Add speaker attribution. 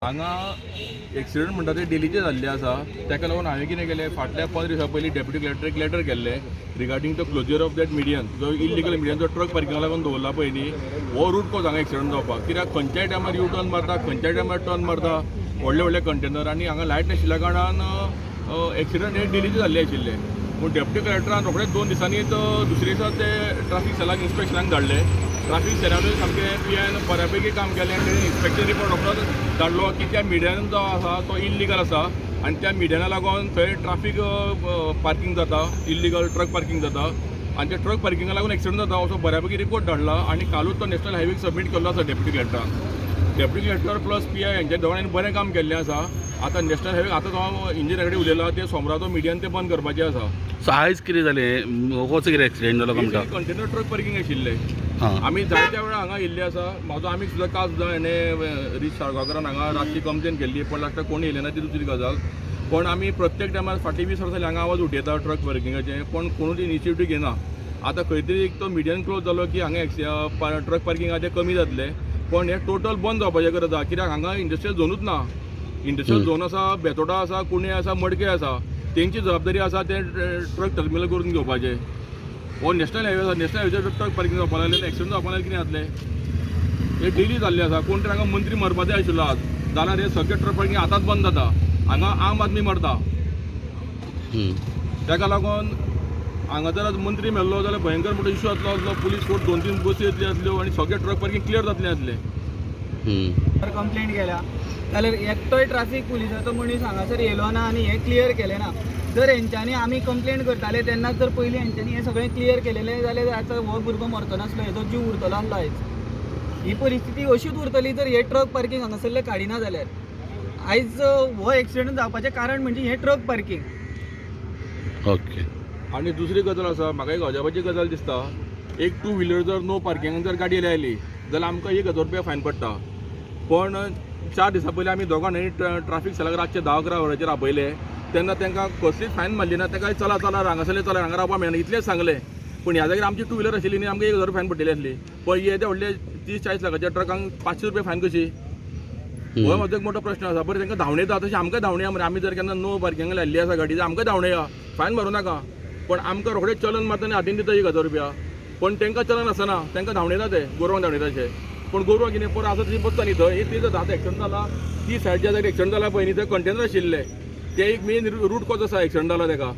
Speaker 1: हांगा एक्सिडंट म्हणटा ते डेलीचे जाल्ले आसा. ताका लागून हांवें कितें केलें, फाटल्या 15 दिसां पयलीं डेप्युटी कलेक्टराक लेटर केल्लें regarding the closure of that median, जो इलिगल मिडियन जो ट्रक पार्किंगा लागून दवरला पळय न्ही, हो रूट कॉज हांगा एक्सिडंट जावपाक. कित्याक खंयच्याय टायमार यू टर्न मारता, खंयच्याय टायमार टर्न मारता व्हडले व्हडले कंटेनर, आनी हांगा लायट नाशिल्ल्या कारणान एक्सिडंट हे डेलीचे जाल्ले आशिल्ले. पूण डेप्युटी कलेक्टरान रोखडेच 2 दिसांनीच दुसरे दिसा ते ट्राफीक सेलाक इन्स्पेक्शनाक धाडले. ट्राफीक सेलानूय सामकें पी.आय.न बऱ्यापैकी काम केलें आनी तेणें इन्स्पेक्शन रिपोर्ट रोखडोच धाडलो की त्या मिडियन जो आसा तो इल्लिगल आसा आनी त्या मिडियना लागून थंय ट्राफीक पार्कींग जाता, इल्लिगल ट्रक पार्कींग जाता आनी त्या ट्रक पार्किंगा लागून एक्सिडंट जाता असो बऱ्यापैकी रिपोर्ट धाडला आनी कालूच तो नॅशनल हायवेक सबमीट केल्लो आसा डेप्युटी कलेक्टरान. डेप्युटी कलेक्टर प्लस पी.आय हेंच्या दोगांनी बरें काम केल्लें आसा. आतां नॅशनल हायवे आतां तो इंजिनियरा कडेन उलयला, ते सोमरा तो मिडियन ते बंद करपाचें आसा.
Speaker 2: सो आयज कितें जालें, कसो कितें एक्सिडेंट जालो काय म्हणटा?
Speaker 1: कंटेनर ट्रक पार्किंग आशिल्लें. आमी जायत्या वेळा हांगा येयल्ले आसा. म्हाजो आमी सुद्दां काल सुद्दां हेणें रीच साळगांवकारान हांगा रातची कंप्लेन केल्ली, पण लास्टाक कोण येयले ना, ती दुसरी गजाल. पण आमी प्रत्येक टायमार फाटलीं 20 वर्सां जालीं हांगा आवाज उठयता ट्रक पार्किंगाचे, पण कोणूच इनिशिएटीव घेना. आतां खंय तरी एक तो मिडियन क्लोज जालो की हांगा ट्रक पार्किंग आहा तें कमी जातलें, पण हें टोटल बंद जावपाचें गरज आसा. कित्याक हांगा इंडस्ट्रियल झोनूच ना. इंडस्ट्रियल झोन आसा, बेतोडा आसा, कुणे आसा, मडके आसा, तेंची जबाबदारी आसा ते ट्रक टर्मिनल करून घेवपाचें. हो नॅशनल हायवे आसा, नॅशनल हायवेचेर ट्रक पार्किंग जावपाक लागलें, एक्सिडंट जावपाक लागलें, कितें जातलें? हे डेली जाल्लें आसा. कोण तरी हांगा मंत्री मरपाचे जाय आशिल्लो आज, जाल्यार हे सगळे ट्रक पार्किंग आतांच बंद जाता. हांगा आम आदमी मरता. ताका लागून हांगा जर आज मंत्री मेल्लो जाल्यार भयंकर मोठो इशू जातलो आसलो. पुलीस फोर्स 2-3 बसी येतली आसल्यो आनी सगळे ट्रक पार्किंग क्लियर जातलें आसलें.
Speaker 3: कंप्लेंट केल्या जाल्यार एकटोय ट्राफीक पुलिसाचो मनीस हांगासर येयलो ना आनी हें क्लियर केलें ना. जर हेंच्यांनी आमी कंप्लेन करताले तेन्ना जर पयलीं हेंच्यांनी हें सगळें क्लियर केलेलें जाल्यार आतां हो भुरगो मरचो नासलो, हेजो जीव उरतलो आसलो. आयज ही परिस्थिती अशीच उरतली जर हे ट्रक पार्किंग हांगासरलें काडिना जाल्यार. आयज हो एक्सिडंट जावपाचें कारण म्हणजे हें ट्रक पार्किंग.
Speaker 1: आनी दुसरी गजाल आसा, म्हाका एक अजापाची गजाल दिसता. एक टू व्हिलर जर नो पार्किंगान जर गाडी लायली जाल्यार आमकां 1000 रुपया फायन पडटा. पण 4 दिसां पयलीं आमी दोगां जाणांनी ट्राफीक सेलाक रातचे 10-11 वरांचेर आपयले तेन्ना तांकां कसलीच फायन मारली ना. तांकां चला चला हांगासरले चला, हांगा रावपा मेळना इतलेंच सांगलें. पूण ह्या जाग्यार आमची टू व्हिलर आशिल्ली न्ही, आमकां 1000 फायन पडलेली आसली. पण येद्या व्हडले 30-40 लाखाच्या ट्रकांक 500 रुपया फायन कशी? हो म्हजो एक मोठो प्रश्न आसा. बरें, तांकां धांवणेता तशें आमकां धांवणया मरे. आमी जर केन्ना नो पार्किंगाक लायिल्ली आसा गाडी जाल्यार आमकां धांवणया, फायन भरूं नाका. पण आमकां रोखडें चलन मारता आनी हातीन दिता 1000 रुपया. पण तांकां चलन आसना, तांकां धांवणयता ते गोरवांक धांवणयता अशें. पण गोरवां कितें पोर आसा तशी बसता न्ही थंय. ती जाता आतां एक्सिडंट जाला ती सायड ज्या जाग्यार एक्सिडंट जाला पळय न्ही, थंय कंटेनर आशिल्ले, ते एक मेन रूट कॉज आसा एक्सिडंट जाला तेका.